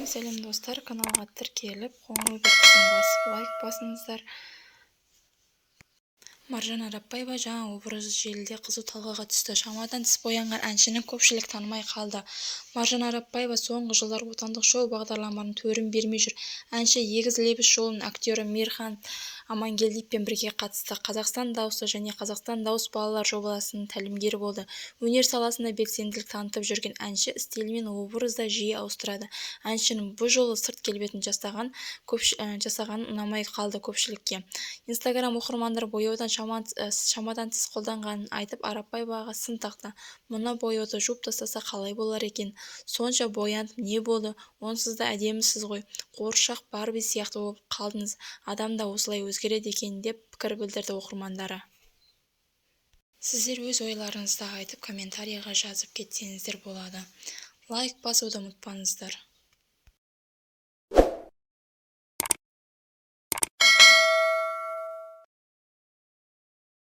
Сәлем, сәлем, достар! Каналға тіркеліп, қоңырау белгісін басып, лайк басыңыздар. Маржан Арапбаева жаңа образы желіде қызу талқыға түсті. Шамадан тыс боянған әншіні көпшілік танымай қалды. Маржан Арапбаева соңғы жылдары отандық шоу бағдарламаларының төрін бермей жүр. Әнші «Егіз лебіз» шоуының актері Мейірхан Амангелдиевпен бірге қатысты. «Қазақстан дауысы» және «Қазақстан дауыс» балалар жобасының тәлімгері болды. Өнер саласында белсенділік танытып жүрген әнші стилі мен образды жиі ауыстырады. Әншінің бұл жолы сырт келбетін жасағаны ұнамай қалды көпшілікке. Инстаграм оқырмандары бояуды шамадан тыс қолданғанын айтып, Арапбаеваға сын тақты. «Мына бояуды жуып тастаса қалай болар екен?», «Сонша боянып не болды, онсыз да әдемісіз ғой», «Қуыршақ Барби сияқты болып қалдыңыз», «Адам да осылай өзгереді екен» деп пікір білдірді оқырмандары. Сіздер өз ойларыңызды айтып комментарийға жазып кетсеңіздер болады. Лайк басуды ұмытпаңыздар.